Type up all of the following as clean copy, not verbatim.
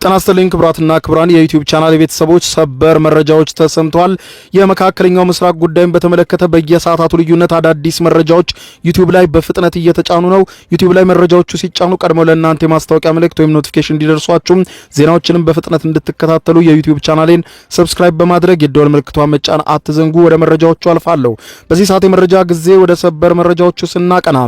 ጤና ይስጥልኝ ክቡራትና ክቡራን የዩቲዩብ ቻናል ቤተሰቦች፣ ሰበር መረጃዎች ተሰምተዋል። የመካከለኛው ምስራቅ ጉዳይን በተመለከተ በየሰዓታቱ ልዩነት አዳዲስ መረጃዎች ዩቲዩብ ላይ በፍጥነት እየተጫኑ ነው። ዩቲዩብ ላይ መረጃዎቹ ሲጫኑ ቀድመው ለእናንተ የማስታወቂያ መልእክት ወይም notification እንዲደርሷችሁ፣ ዜናዎችንም በፍጥነት እንድትከታተሉ የዩቲዩብ ቻናሌን subscribe በማድረግ የደወል ምልክቷን መጫን አትዘንጉ። ወደ መረጃዎቹ አልፋለሁ። በዚህ ሰዓት የመረጃ ጊዜ ወደ ሰበር መረጃዎቹ ስናቀና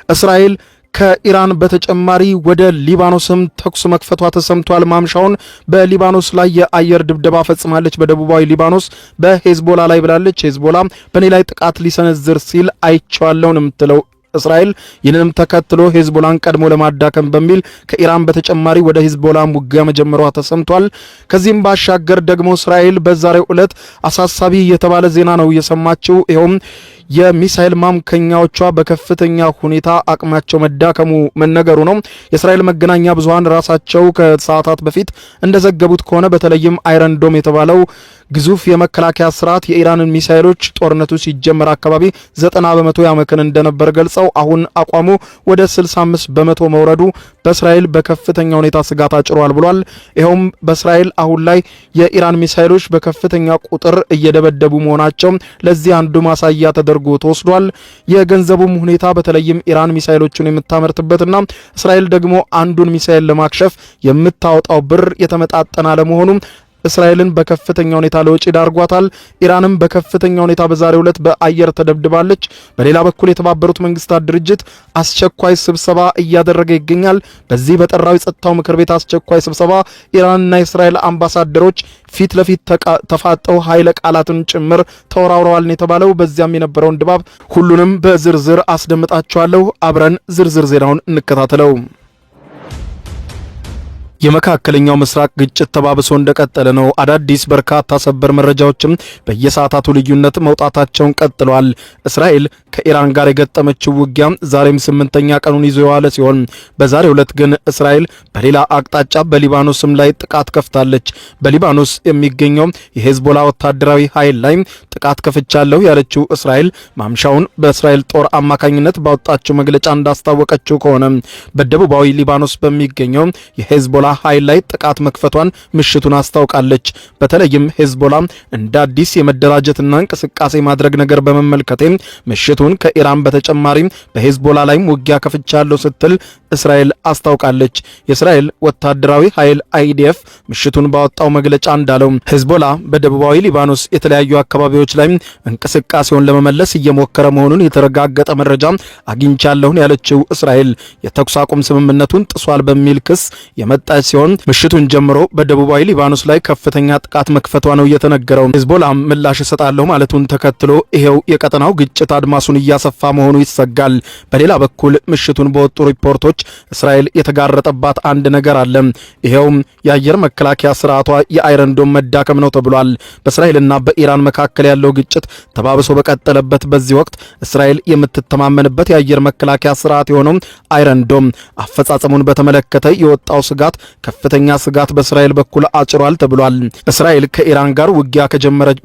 እስራኤል ከኢራን በተጨማሪ ወደ ሊባኖስም ተኩስ መክፈቷ ተሰምቷል። ማምሻውን በሊባኖስ ላይ የአየር ድብደባ ፈጽማለች። በደቡባዊ ሊባኖስ በሄዝቦላ ላይ ብላለች። ሄዝቦላ በእኔ ላይ ጥቃት ሊሰነዝር ሲል አይቼዋለሁ ነው የምትለው እስራኤል። ይህንንም ተከትሎ ሄዝቦላን ቀድሞ ለማዳከም በሚል ከኢራን በተጨማሪ ወደ ሄዝቦላ ውጊያ መጀመሯ ተሰምቷል። ከዚህም ባሻገር ደግሞ እስራኤል በዛሬው ዕለት አሳሳቢ የተባለ ዜና ነው የሰማችው። ይኸውም የሚሳኤል ማምከኛዎቿ በከፍተኛ ሁኔታ አቅማቸው መዳከሙ መነገሩ ነው። የእስራኤል መገናኛ ብዙሃን ራሳቸው ከሰዓታት በፊት እንደዘገቡት ከሆነ በተለይም Iron Dome የተባለው ግዙፍ የመከላከያ ስርዓት የኢራንን ሚሳኤሎች ጦርነቱ ሲጀመር አካባቢ 90% ያመክን እንደነበር ገልጸው አሁን አቋሙ ወደ 65% መውረዱ በእስራኤል በከፍተኛ ሁኔታ ስጋት አጭሯል ብሏል። ይኸውም በእስራኤል አሁን ላይ የኢራን ሚሳኤሎች በከፍተኛ ቁጥር እየደበደቡ መሆናቸው ለዚህ አንዱ ማሳያ ተደርጎ ተወስዷል። የገንዘቡም ሁኔታ በተለይም ኢራን ሚሳኤሎቹን የምታመርትበትና እስራኤል ደግሞ አንዱን ሚሳኤል ለማክሸፍ የምታወጣው ብር የተመጣጠነ አለመሆኑ እስራኤልን በከፍተኛ ሁኔታ ለወጪ ዳርጓታል። ኢራንም በከፍተኛ ሁኔታ በዛሬው ዕለት በአየር ተደብድባለች። በሌላ በኩል የተባበሩት መንግስታት ድርጅት አስቸኳይ ስብሰባ እያደረገ ይገኛል። በዚህ በጠራው የጸጥታው ምክር ቤት አስቸኳይ ስብሰባ ኢራንና የእስራኤል አምባሳደሮች ፊት ለፊት ተፋጠው ኃይለ ቃላትን ጭምር ተወራውረዋል ነው የተባለው። በዚያም የነበረውን ድባብ ሁሉንም በዝርዝር አስደምጣችኋለሁ። አብረን ዝርዝር ዜናውን እንከታተለው። የመካከለኛው ምስራቅ ግጭት ተባብሶ እንደቀጠለ ነው። አዳዲስ በርካታ ሰበር መረጃዎችም በየሰዓታቱ ልዩነት መውጣታቸውን ቀጥለዋል። እስራኤል ከኢራን ጋር የገጠመችው ውጊያ ዛሬም 8ኛ ቀኑን ይዞ የዋለ ሲሆን በዛሬው ዕለት ግን እስራኤል በሌላ አቅጣጫ በሊባኖስም ላይ ጥቃት ከፍታለች። በሊባኖስ የሚገኘው የሄዝቦላ ወታደራዊ ኃይል ላይ ጥቃት ከፍቻለሁ ያለችው እስራኤል ማምሻውን በእስራኤል ጦር አማካኝነት ባወጣችው መግለጫ እንዳስታወቀችው ከሆነ በደቡባዊ ሊባኖስ በሚገኘው የሄዝቦላ ኃይል ላይ ጥቃት መክፈቷን ምሽቱን አስታውቃለች። በተለይም ሄዝቦላ እንደ አዲስ የመደራጀትና እንቅስቃሴ ማድረግ ነገር በመመልከቴ ምሽቱን ከኢራን በተጨማሪ በሄዝቦላ ላይም ውጊያ ከፍቻለሁ ስትል እስራኤል አስታውቃለች። የእስራኤል ወታደራዊ ኃይል አይዲኤፍ ምሽቱን ባወጣው መግለጫ እንዳለው ሄዝቦላ በደቡባዊ ሊባኖስ የተለያዩ አካባቢዎች ላይ እንቅስቃሴውን ለመመለስ እየሞከረ መሆኑን የተረጋገጠ መረጃ አግኝቻለሁን ያለችው እስራኤል የተኩስ አቁም ስምምነቱን ጥሷል በሚል ክስ የመጣ ሲሆን ምሽቱን ጀምሮ በደቡባዊ ሊባኖስ ላይ ከፍተኛ ጥቃት መክፈቷ ነው የተነገረው። ሄዝቦላም ምላሽ እሰጣለሁ ማለቱን ተከትሎ ይሄው የቀጠናው ግጭት አድማሱን እያሰፋ መሆኑ ይሰጋል። በሌላ በኩል ምሽቱን በወጡ ሪፖርቶች እስራኤል የተጋረጠባት አንድ ነገር አለ። ይሄውም የአየር መከላከያ ስርዓቷ የ Iron Dome መዳከም ነው ተብሏል። በእስራኤልና በኢራን መካከል ያለው ግጭት ተባብሶ በቀጠለበት በዚህ ወቅት እስራኤል የምትተማመንበት የአየር መከላከያ ስርዓት የሆነው Iron Dome አፈጻጸሙን በተመለከተ የወጣው ስጋት ከፍተኛ ስጋት በእስራኤል በኩል አጭሯል ተብሏል። እስራኤል ከኢራን ጋር ውጊያ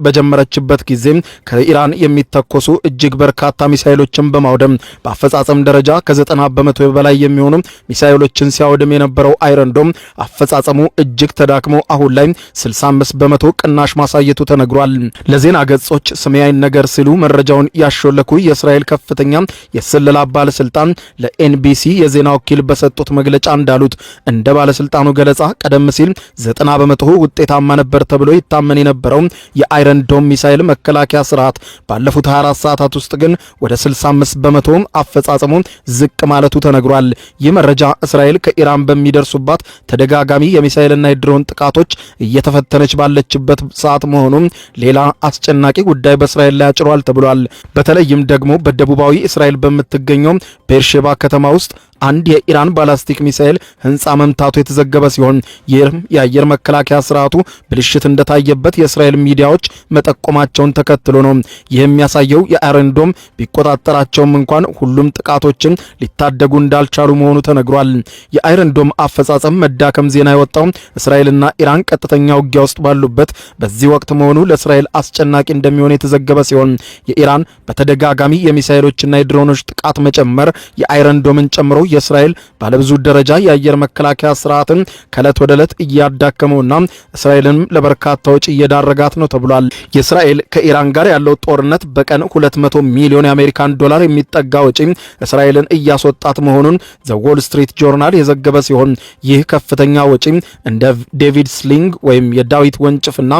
በጀመረችበት ጊዜ ከኢራን የሚተኮሱ እጅግ በርካታ ሚሳኤሎችን በማውደም በአፈጻጸም ደረጃ ከ90% በላይ የሚሆኑ ሚሳኤሎችን ሲያወድም የነበረው Iron Dome አፈጻጸሙ እጅግ ተዳክሞ አሁን ላይ 65% ቅናሽ ማሳየቱ ተነግሯል። ለዜና ገጾች ስሜ አይነገር ሲሉ መረጃውን ያሾለኩ የእስራኤል ከፍተኛ የስለላ ባለስልጣን ለኤንቢሲ የዜና ወኪል በሰጡት መግለጫ እንዳሉት እንደ ባለስልጣኑ ገለጻ ቀደም ሲል 90% ውጤታማ ነበር ተብሎ ይታመን የነበረው የ Iron Dome ሚሳኤል መከላከያ ስርዓት ባለፉት 24 ሰዓታት ውስጥ ግን ወደ 65% አፈጻጸሙ ዝቅ ማለቱ ተነግሯል። ይህ መረጃ እስራኤል ከኢራን በሚደርሱባት ተደጋጋሚ የሚሳኤልና የድሮን ጥቃቶች እየተፈተነች ባለችበት ሰዓት መሆኑን ሌላ አስጨናቂ ጉዳይ በእስራኤል ላይ አጭሯል ተብሏል። በተለይም ደግሞ በደቡባዊ እስራኤል በምትገኘው ቤርሼባ ከተማ ውስጥ አንድ የኢራን ባላስቲክ ሚሳኤል ህንፃ መምታቱ የተዘገበ ሲሆን ይህም የአየር መከላከያ ስርዓቱ ብልሽት እንደታየበት የእስራኤል ሚዲያዎች መጠቆማቸውን ተከትሎ ነው። ይህ የሚያሳየው የ Iron Dome ቢቆጣጠራቸውም እንኳን ሁሉም ጥቃቶችን ሊታደጉ እንዳልቻሉ መሆኑ ተነግሯል። የ Iron Dome አፈጻጸም መዳከም ዜና የወጣው እስራኤልና ኢራን ቀጥተኛ ውጊያ ውስጥ ባሉበት በዚህ ወቅት መሆኑ ለእስራኤል አስጨናቂ እንደሚሆን የተዘገበ ሲሆን የኢራን በተደጋጋሚ የሚሳኤሎችና የድሮኖች ጥቃት መጨመር የ Iron Dome ን ጨምሮ የእስራኤል ባለብዙ ደረጃ የአየር መከላከያ ስርዓትን ከእለት ወደ ዕለት እያዳከመውና እስራኤልንም ለበርካታ ወጪ እየዳረጋት ነው ተብሏል። የእስራኤል ከኢራን ጋር ያለው ጦርነት በቀን 200 ሚሊዮን የአሜሪካን ዶላር የሚጠጋ ወጪ እስራኤልን እያስወጣት መሆኑን ዘ ዎል ስትሪት ጆርናል የዘገበ ሲሆን ይህ ከፍተኛ ወጪ እንደ ዴቪድ ስሊንግ ወይም የዳዊት ወንጭፍና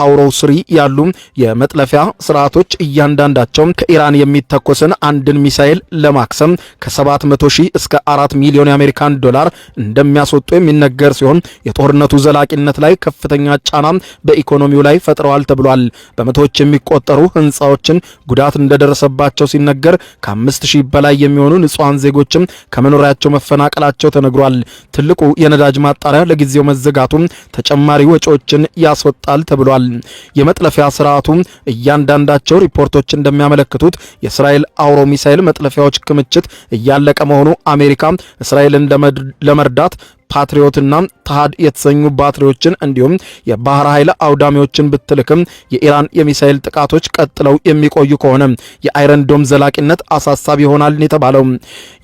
አውሮ 3 ያሉ የመጥለፊያ ስርዓቶች እያንዳንዳቸው ከኢራን የሚተኮስን አንድን ሚሳኤል ለማክሰም ከ700 ሺህ እስከ 4 ሚሊዮን የአሜሪካን ዶላር እንደሚያስወጡ የሚነገር ሲሆን የጦርነቱ ዘላቂነት ላይ ከፍተኛ ጫና በኢኮኖሚው ላይ ፈጥረዋል ተብሏል። በመቶዎች የሚቆጠሩ ህንፃዎችን ጉዳት እንደደረሰባቸው ሲነገር ከ5000 በላይ የሚሆኑ ንጹሃን ዜጎችም ከመኖሪያቸው መፈናቀላቸው ተነግሯል። ትልቁ የነዳጅ ማጣሪያ ለጊዜው መዘጋቱም ተጨማሪ ወጪዎችን ያስወጣል ተብሏል። የመጥለፊያ ስርዓቱ እያንዳንዳቸው ሪፖርቶች እንደሚያመለክቱት የእስራኤል አውሮ ሚሳኤል መጥለፊያዎች ክምችት እያለቀ መሆኑ አሜሪካ እስራኤልን ለመርዳት ፓትሪዮትና ታሃድ የተሰኙ ባትሪዎችን እንዲሁም የባህር ኃይል አውዳሚዎችን ብትልክም የኢራን የሚሳኤል ጥቃቶች ቀጥለው የሚቆዩ ከሆነ የአይረን ዶም ዘላቂነት አሳሳቢ ይሆናል የተባለው።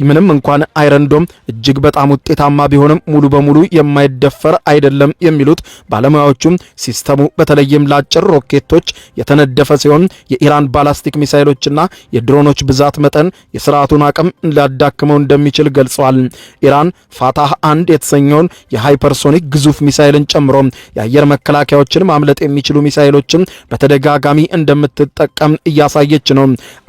ምንም እንኳን አይረን ዶም እጅግ በጣም ውጤታማ ቢሆንም ሙሉ በሙሉ የማይደፈር አይደለም የሚሉት ባለሙያዎቹም ሲስተሙ በተለይም ለአጭር ሮኬቶች የተነደፈ ሲሆን የኢራን ባላስቲክ ሚሳኤሎችና የድሮኖች ብዛት መጠን የስርዓቱን አቅም ሊያዳክመው እንደሚችል ገልጸዋል። ኢራን ፋታህ 1 የተሰኘውን የሃይፐርሶኒክ ግዙፍ ሚሳኤልን ጨምሮ የአየር መከላከያዎችን ማምለጥ የሚችሉ ሚሳኤሎችን በተደጋጋሚ እንደምትጠቀም እያሳየች ነው።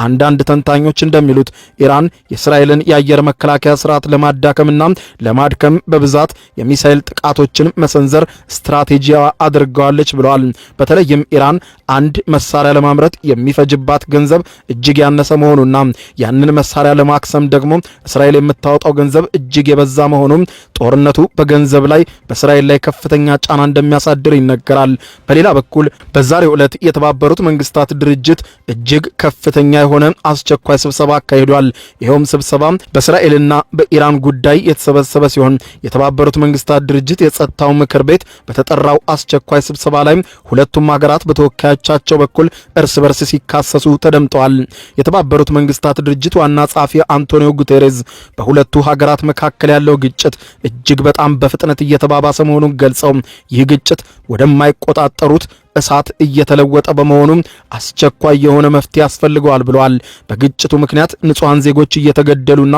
አንዳንድ ተንታኞች እንደሚሉት ኢራን የእስራኤልን የአየር መከላከያ ስርዓት ለማዳከምና ለማድከም በብዛት የሚሳኤል ጥቃቶችን መሰንዘር ስትራቴጂ አድርገዋለች ብለዋል። በተለይም ኢራን አንድ መሳሪያ ለማምረት የሚፈጅባት ገንዘብ እጅግ ያነሰ መሆኑና ያንን መሳሪያ ለማክሰም ደግሞ እስራኤል የምታወጣው ገንዘብ እጅግ የበዛ መሆኑን ጦርነቱ በገንዘብ ላይ በእስራኤል ላይ ከፍተኛ ጫና እንደሚያሳድር ይነገራል። በሌላ በኩል በዛሬው ዕለት የተባበሩት መንግስታት ድርጅት እጅግ ከፍተኛ የሆነ አስቸኳይ ስብሰባ አካሂዷል። ይኸውም ስብሰባ በእስራኤልና በኢራን ጉዳይ የተሰበሰበ ሲሆን የተባበሩት መንግስታት ድርጅት የጸጥታው ምክር ቤት በተጠራው አስቸኳይ ስብሰባ ላይ ሁለቱም ሀገራት በተወካዮቻቸው በኩል እርስ በርስ ሲካሰሱ ተደምጠዋል። የተባበሩት መንግስታት ድርጅት ዋና ጸሐፊ አንቶኒዮ ጉቴሬዝ በሁለቱ ሀገራት መካከል ያለው ግጭት እጅግ በጣም በፍጥነት እየተባባሰ መሆኑን ገልጸው ይህ ግጭት ወደማይቆጣጠሩት እሳት እየተለወጠ በመሆኑ አስቸኳይ የሆነ መፍትሄ ያስፈልገዋል ብለዋል። በግጭቱ ምክንያት ንጹሃን ዜጎች እየተገደሉና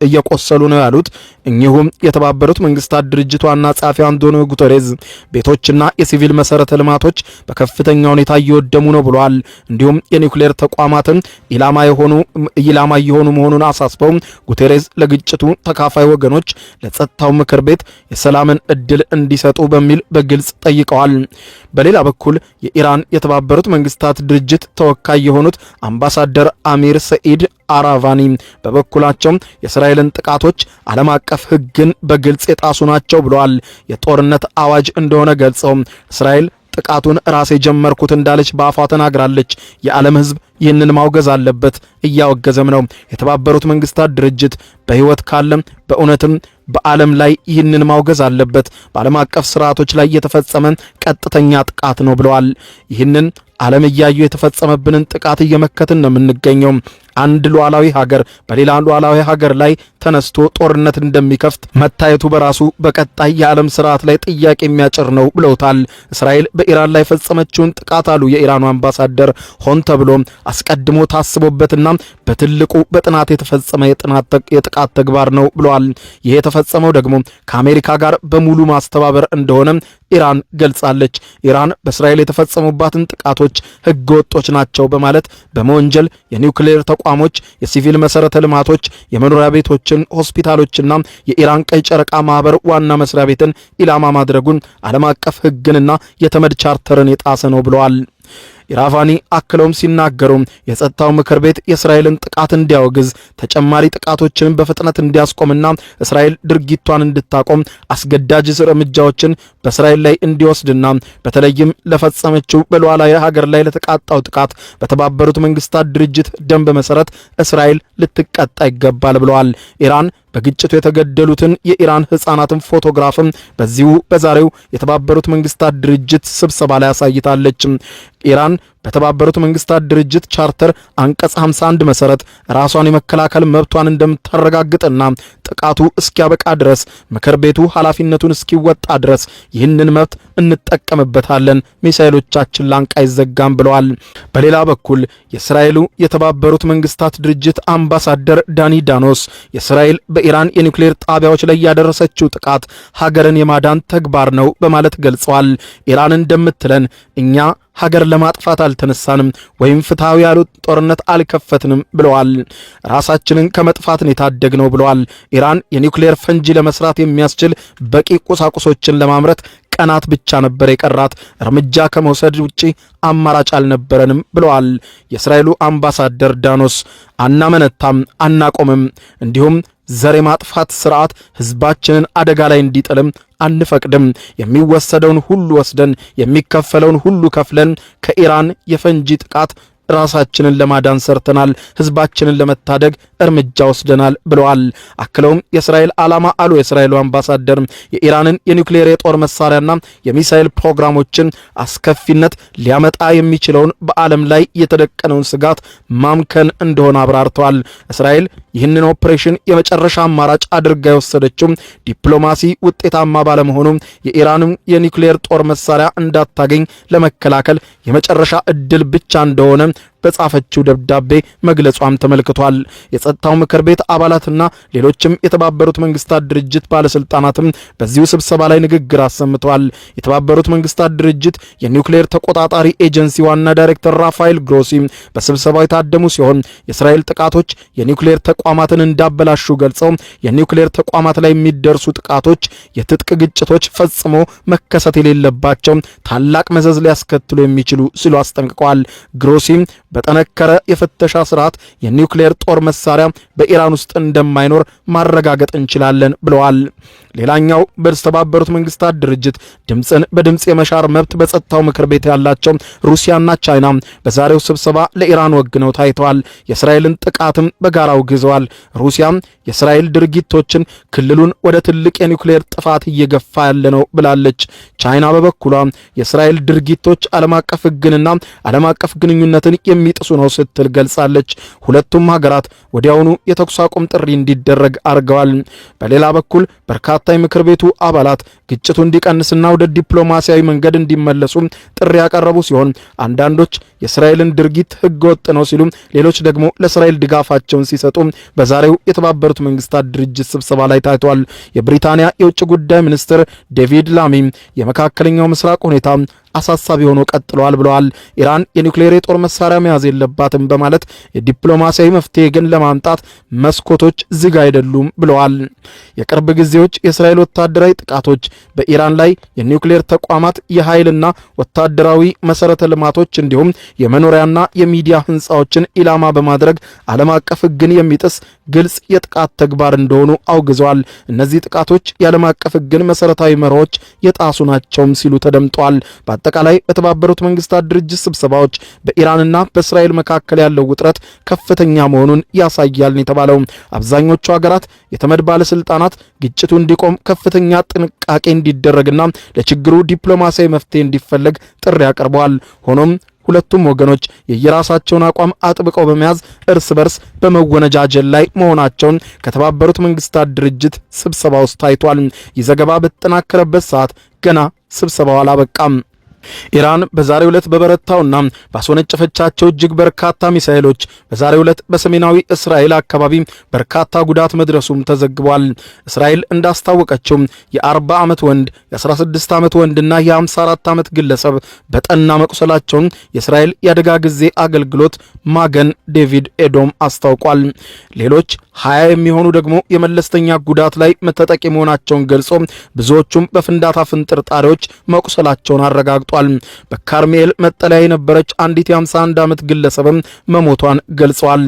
እየቆሰሉ ነው ያሉት እኚሁም የተባበሩት መንግስታት ድርጅት ዋና ጸሐፊ አንቶኒዮ ጉተሬዝ ቤቶችና የሲቪል መሰረተ ልማቶች በከፍተኛ ሁኔታ እየወደሙ ነው ብለዋል። እንዲሁም የኒውክሌር ተቋማትን ኢላማ እየሆኑ መሆኑን አሳስበው ጉተሬዝ ለግጭቱ ተካፋይ ወገኖች ለጸጥታው ምክር ቤት የሰላምን እድል እንዲሰጡ በሚል በግልጽ ጠይቀዋል። በሌላ በኩል የኢራን የተባበሩት መንግስታት ድርጅት ተወካይ የሆኑት አምባሳደር አሚር ሰኢድ አራቫኒ በበኩላቸው የእስራኤልን ጥቃቶች ዓለም አቀፍ ሕግን በግልጽ የጣሱ ናቸው ብለዋል። የጦርነት አዋጅ እንደሆነ ገልጸው እስራኤል ጥቃቱን ራሴ ጀመርኩት እንዳለች በአፏ ተናግራለች። የዓለም ሕዝብ ይህንን ማውገዝ አለበት፣ እያወገዘም ነው። የተባበሩት መንግስታት ድርጅት በሕይወት ካለም በእውነትም በዓለም ላይ ይህንን ማውገዝ አለበት። በዓለም አቀፍ ስርዓቶች ላይ የተፈጸመ ቀጥተኛ ጥቃት ነው ብለዋል። ይህንን ዓለም እያዩ የተፈጸመብንን ጥቃት እየመከትን ነው የምንገኘው። አንድ ሉዓላዊ ሀገር በሌላ ሉዓላዊ ሀገር ላይ ተነስቶ ጦርነት እንደሚከፍት መታየቱ በራሱ በቀጣይ የዓለም ስርዓት ላይ ጥያቄ የሚያጭር ነው ብለውታል። እስራኤል በኢራን ላይ ፈጸመችውን ጥቃት አሉ የኢራኑ አምባሳደር፣ ሆን ተብሎ አስቀድሞ ታስቦበትና በትልቁ በጥናት የተፈጸመ የጥቃት ተግባር ነው ብለዋል። ይህ የተፈጸመው ደግሞ ከአሜሪካ ጋር በሙሉ ማስተባበር እንደሆነ ኢራን ገልጻለች። ኢራን በእስራኤል የተፈጸሙባትን ጥቃቶች ሕገ ወጦች ናቸው በማለት በመወንጀል የኒውክሌር ተቋሞች፣ የሲቪል መሰረተ ልማቶች፣ የመኖሪያ ቤቶችን፣ ሆስፒታሎችና የኢራን ቀይ ጨረቃ ማህበር ዋና መስሪያ ቤትን ኢላማ ማድረጉን ዓለም አቀፍ ሕግንና የተመድ ቻርተርን የጣሰ ነው ብለዋል። ኢራቫኒ አክለውም ሲናገሩ የጸጥታው ምክር ቤት የእስራኤልን ጥቃት እንዲያወግዝ ተጨማሪ ጥቃቶችን በፍጥነት እንዲያስቆምና እስራኤል ድርጊቷን እንድታቆም አስገዳጅ እርምጃዎችን በእስራኤል ላይ እንዲወስድና በተለይም ለፈጸመችው በሉዓላዊ ሀገር ላይ ለተቃጣው ጥቃት በተባበሩት መንግስታት ድርጅት ደንብ መሰረት እስራኤል ልትቀጣ ይገባል ብለዋል። ኢራን በግጭቱ የተገደሉትን የኢራን ህጻናትን ፎቶግራፍም በዚሁ በዛሬው የተባበሩት መንግስታት ድርጅት ስብሰባ ላይ አሳይታለች። ኢራን በተባበሩት መንግስታት ድርጅት ቻርተር አንቀጽ 51 መሰረት ራሷን የመከላከል መብቷን እንደምታረጋግጥና ጥቃቱ እስኪያበቃ ድረስ ምክር ቤቱ ኃላፊነቱን እስኪወጣ ድረስ ይህንን መብት እንጠቀምበታለን፣ ሚሳኤሎቻችን ላንቃ አይዘጋም ብለዋል። በሌላ በኩል የእስራኤሉ የተባበሩት መንግስታት ድርጅት አምባሳደር ዳኒ ዳኖስ የእስራኤል በኢራን የኒውክሌር ጣቢያዎች ላይ ያደረሰችው ጥቃት ሀገርን የማዳን ተግባር ነው በማለት ገልጸዋል። ኢራን እንደምትለን እኛ ሀገር ለማጥፋት አልተነሳንም ወይም ፍትሐዊ ያሉት ጦርነት አልከፈትንም ብለዋል። ራሳችንን ከመጥፋት ነው የታደግነው ብለዋል። ኢራን የኒውክሌር ፈንጂ ለመስራት የሚያስችል በቂ ቁሳቁሶችን ለማምረት ቀናት ብቻ ነበር የቀራት። እርምጃ ከመውሰድ ውጪ አማራጭ አልነበረንም ብለዋል የእስራኤሉ አምባሳደር ዳኖስ። አናመነታም፣ አናቆምም፣ እንዲሁም ዘር የማጥፋት ስርዓት ህዝባችንን አደጋ ላይ እንዲጥልም አንፈቅድም። የሚወሰደውን ሁሉ ወስደን የሚከፈለውን ሁሉ ከፍለን ከኢራን የፈንጂ ጥቃት ራሳችንን ለማዳን ሰርተናል፣ ህዝባችንን ለመታደግ እርምጃ ወስደናል ብለዋል። አክለውም የእስራኤል ዓላማ አሉ የእስራኤሉ አምባሳደር የኢራንን የኒውክሌር የጦር መሳሪያና የሚሳኤል ፕሮግራሞችን አስከፊነት ሊያመጣ የሚችለውን በዓለም ላይ የተደቀነውን ስጋት ማምከን እንደሆነ አብራርተዋል። እስራኤል ይህንን ኦፕሬሽን የመጨረሻ አማራጭ አድርጋ የወሰደችው ዲፕሎማሲ ውጤታማ ባለመሆኑ የኢራንን የኒውክሌር ጦር መሳሪያ እንዳታገኝ ለመከላከል የመጨረሻ እድል ብቻ እንደሆነ በጻፈችው ደብዳቤ መግለጿም ተመልክቷል። የጸጥታው ምክር ቤት አባላትና ሌሎችም የተባበሩት መንግስታት ድርጅት ባለስልጣናትም በዚሁ ስብሰባ ላይ ንግግር አሰምተዋል። የተባበሩት መንግስታት ድርጅት የኒውክሌር ተቆጣጣሪ ኤጀንሲ ዋና ዳይሬክተር ራፋኤል ግሮሲ በስብሰባው የታደሙ ሲሆን የእስራኤል ጥቃቶች የኒውክሌር ተቋማትን እንዳበላሹ ገልጸው የኒውክሌር ተቋማት ላይ የሚደርሱ ጥቃቶች፣ የትጥቅ ግጭቶች ፈጽሞ መከሰት የሌለባቸው ታላቅ መዘዝ ሊያስከትሉ የሚችሉ ሲሉ አስጠንቅቀዋል። ግሮሲ በጠነከረ የፍተሻ ስርዓት የኒውክሌር ጦር መሳሪያ በኢራን ውስጥ እንደማይኖር ማረጋገጥ እንችላለን ብለዋል። ሌላኛው በተባበሩት መንግስታት ድርጅት ድምፅን በድምፅ የመሻር መብት በጸጥታው ምክር ቤት ያላቸው ሩሲያና ቻይና በዛሬው ስብሰባ ለኢራን ወግነው ታይተዋል። የእስራኤልን ጥቃትም በጋራ አውግዘዋል። ሩሲያ የእስራኤል ድርጊቶችን ክልሉን ወደ ትልቅ የኒውክሌር ጥፋት እየገፋ ያለ ነው ብላለች። ቻይና በበኩሏ የእስራኤል ድርጊቶች ዓለም አቀፍ ሕግንና ዓለም አቀፍ ግንኙነትን የሚጥሱ ነው ስትል ገልጻለች። ሁለቱም ሀገራት ወዲያውኑ የተኩስ አቁም ጥሪ እንዲደረግ አድርገዋል። በሌላ በኩል በርካታ የምክር ቤቱ አባላት ግጭቱ እንዲቀንስና ወደ ዲፕሎማሲያዊ መንገድ እንዲመለሱ ጥሪ ያቀረቡ ሲሆን አንዳንዶች የእስራኤልን ድርጊት ህገወጥ ነው ሲሉ፣ ሌሎች ደግሞ ለእስራኤል ድጋፋቸውን ሲሰጡ በዛሬው የተባበሩት መንግስታት ድርጅት ስብሰባ ላይ ታይቷል። የብሪታንያ የውጭ ጉዳይ ሚኒስትር ዴቪድ ላሚ የመካከለኛው ምስራቅ ሁኔታ አሳሳቢ ሆኖ ቀጥሏል ብለዋል። ኢራን የኒውክሌር የጦር መሳሪያ መያዝ የለባትም በማለት የዲፕሎማሲያዊ መፍትሄ ግን ለማምጣት መስኮቶች ዝግ አይደሉም ብለዋል። የቅርብ ጊዜዎች የእስራኤል ወታደራዊ ጥቃቶች በኢራን ላይ የኒውክሌር ተቋማት የኃይልና ወታደራዊ መሰረተ ልማቶች እንዲሁም የመኖሪያና የሚዲያ ህንፃዎችን ኢላማ በማድረግ ዓለም አቀፍ ሕግን የሚጥስ ግልጽ የጥቃት ተግባር እንደሆኑ አውግዘዋል። እነዚህ ጥቃቶች የዓለም አቀፍ ሕግን መሰረታዊ መርሆች የጣሱ ናቸውም ሲሉ ተደምጠዋል። በአጠቃላይ በተባበሩት መንግስታት ድርጅት ስብሰባዎች በኢራንና በእስራኤል መካከል ያለው ውጥረት ከፍተኛ መሆኑን ያሳያል የተባለው አብዛኞቹ ሀገራት የተመድ ባለስልጣናት ግጭቱ እንዲቆም ከፍተኛ ጥንቃቄ እንዲደረግና ለችግሩ ዲፕሎማሲያዊ መፍትሄ እንዲፈለግ ጥሪ አቅርበዋል። ሆኖም ሁለቱም ወገኖች የየራሳቸውን አቋም አጥብቀው በመያዝ እርስ በርስ በመወነጃጀል ላይ መሆናቸውን ከተባበሩት መንግስታት ድርጅት ስብሰባ ውስጥ ታይቷል። ይህ ዘገባ በተጠናከረበት ሰዓት ገና ስብሰባው አላበቃም። ኢራን በዛሬው ዕለት በበረታውና ባስወነጨፈቻቸው እጅግ በርካታ ሚሳኤሎች በዛሬው ዕለት በሰሜናዊ እስራኤል አካባቢ በርካታ ጉዳት መድረሱም ተዘግቧል። እስራኤል እንዳስታወቀችው የ40 ዓመት ወንድ፣ የ16 ዓመት ወንድና የ54 ዓመት ግለሰብ በጠና መቁሰላቸውን የእስራኤል የአደጋ ጊዜ አገልግሎት ማገን ዴቪድ ኤዶም አስታውቋል። ሌሎች 20 የሚሆኑ ደግሞ የመለስተኛ ጉዳት ላይ ተጠቂ መሆናቸውን ገልጾ ብዙዎቹም በፍንዳታ ፍንጥርጣሪዎች መቁሰላቸውን አረጋግጧል። በካርሜል መጠለያ የነበረች አንዲት የ51 ዓመት ግለሰብም መሞቷን ገልጸዋል።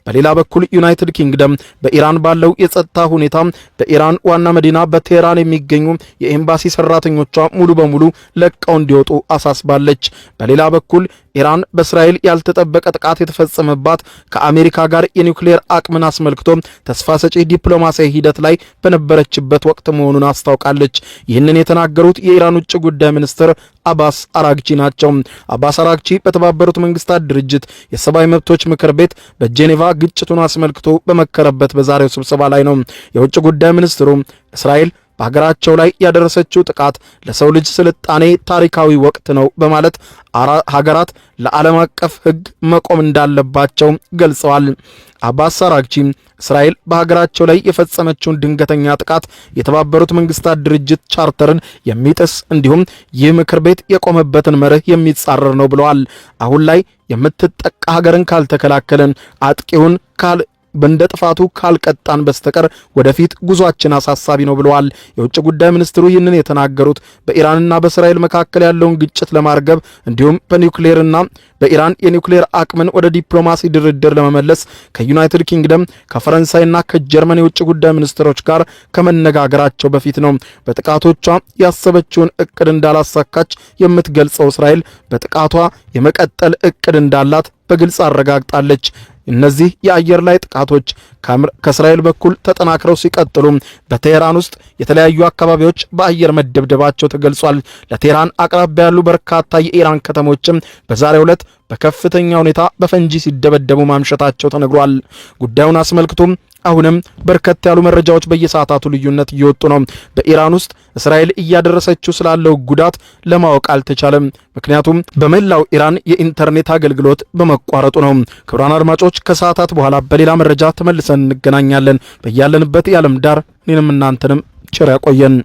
በሌላ በኩል ዩናይትድ ኪንግደም በኢራን ባለው የጸጥታ ሁኔታ በኢራን ዋና መዲና በቴህራን የሚገኙ የኤምባሲ ሰራተኞቿ ሙሉ በሙሉ ለቀው እንዲወጡ አሳስባለች። በሌላ በኩል ኢራን በእስራኤል ያልተጠበቀ ጥቃት የተፈጸመባት ከአሜሪካ ጋር የኒውክሌር አቅምን አስመልክቶ ተስፋ ሰጪ ዲፕሎማሲያዊ ሂደት ላይ በነበረችበት ወቅት መሆኑን አስታውቃለች። ይህንን የተናገሩት የኢራን ውጭ ጉዳይ ሚኒስትር አባስ አራግቺ ናቸው። አባስ አራግቺ በተባበሩት መንግስታት ድርጅት የሰብአዊ መብቶች ምክር ቤት በጄኔቫ ግጭቱን አስመልክቶ በመከረበት በዛሬው ስብሰባ ላይ ነው። የውጭ ጉዳይ ሚኒስትሩ እስራኤል በሀገራቸው ላይ ያደረሰችው ጥቃት ለሰው ልጅ ስልጣኔ ታሪካዊ ወቅት ነው በማለት ሀገራት ለዓለም አቀፍ ሕግ መቆም እንዳለባቸው ገልጸዋል። አባስ አራግቺ እስራኤል በሀገራቸው ላይ የፈጸመችውን ድንገተኛ ጥቃት የተባበሩት መንግስታት ድርጅት ቻርተርን የሚጥስ እንዲሁም ይህ ምክር ቤት የቆመበትን መርህ የሚጻረር ነው ብለዋል። አሁን ላይ የምትጠቃ ሀገርን ካልተከላከልን፣ አጥቂውን እንደ ጥፋቱ ካልቀጣን በስተቀር ወደፊት ጉዟችን አሳሳቢ ነው ብለዋል። የውጭ ጉዳይ ሚኒስትሩ ይህንን የተናገሩት በኢራንና በእስራኤል መካከል ያለውን ግጭት ለማርገብ እንዲሁም በኒውክሌርና በኢራን የኒውክሌር አቅምን ወደ ዲፕሎማሲ ድርድር ለመመለስ ከዩናይትድ ኪንግደም፣ ከፈረንሳይና ከጀርመን የውጭ ጉዳይ ሚኒስትሮች ጋር ከመነጋገራቸው በፊት ነው። በጥቃቶቿ ያሰበችውን እቅድ እንዳላሳካች የምትገልጸው እስራኤል በጥቃቷ የመቀጠል እቅድ እንዳላት በግልጽ አረጋግጣለች። እነዚህ የአየር ላይ ጥቃቶች ከእስራኤል በኩል ተጠናክረው ሲቀጥሉ በቴህራን ውስጥ የተለያዩ አካባቢዎች በአየር መደብደባቸው ተገልጿል። ለቴህራን አቅራቢያ ያሉ በርካታ የኢራን ከተሞችም በዛሬው ዕለት በከፍተኛ ሁኔታ በፈንጂ ሲደበደቡ ማምሸታቸው ተነግሯል። ጉዳዩን አስመልክቶም አሁንም በርከት ያሉ መረጃዎች በየሰዓታቱ ልዩነት እየወጡ ነው። በኢራን ውስጥ እስራኤል እያደረሰችው ስላለው ጉዳት ለማወቅ አልተቻለም። ምክንያቱም በመላው ኢራን የኢንተርኔት አገልግሎት በመቋረጡ ነው። ክቡራን አድማጮች፣ ከሰዓታት በኋላ በሌላ መረጃ ተመልሰን እንገናኛለን። በያለንበት የዓለም ዳር እኔንም እናንተንም ቸር ያቆየን።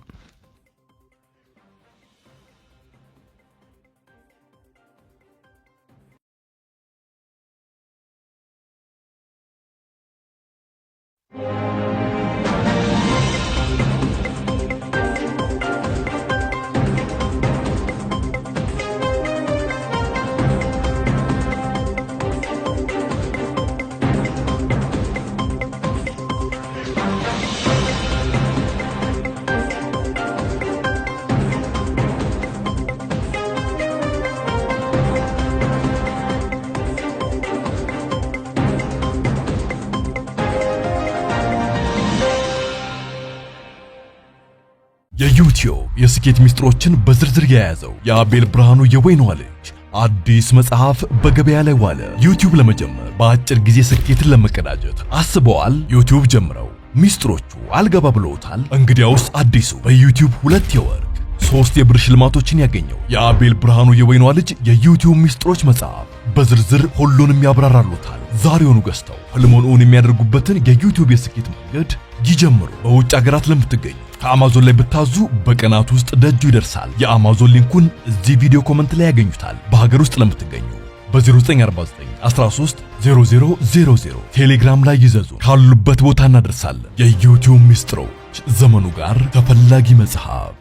የዩቲዩብ የስኬት ሚስጥሮችን በዝርዝር የያዘው የአቤል ብርሃኑ የወይኗ ልጅ አዲስ መጽሐፍ በገበያ ላይ ዋለ። ዩቲዩብ ለመጀመር በአጭር ጊዜ ስኬትን ለመቀዳጀት አስበዋል? ዩቲዩብ ጀምረው ሚስጥሮቹ አልገባ ብለውታል? እንግዲያውስ አዲሱ በዩቲዩብ 2 የወርቅ 3 የብር ሽልማቶችን ያገኘው የአቤል ብርሃኑ የወይኗ ልጅ የዩቲዩብ ሚስጥሮች መጽሐፍ በዝርዝር ሁሉንም ያብራራሉታል። ዛሬውኑ ገዝተው ህልሞን እውን የሚያደርጉበትን የዩቲዩብ የስኬት መንገድ ይጀምሩ። በውጭ ሀገራት ለምትገኙ ከአማዞን ላይ ብታዙ በቀናት ውስጥ ደጁ ይደርሳል። የአማዞን link ኡን እዚህ ቪዲዮ comment ላይ ያገኙታል። በሀገር ውስጥ ለምትገኙ በ0949 13 0000 ቴሌግራም ላይ ይዘዙ። ካሉበት ቦታ እናደርሳለን። የዩቲዩብ ሚስጥሮች ዘመኑ ጋር ተፈላጊ መጽሐፍ።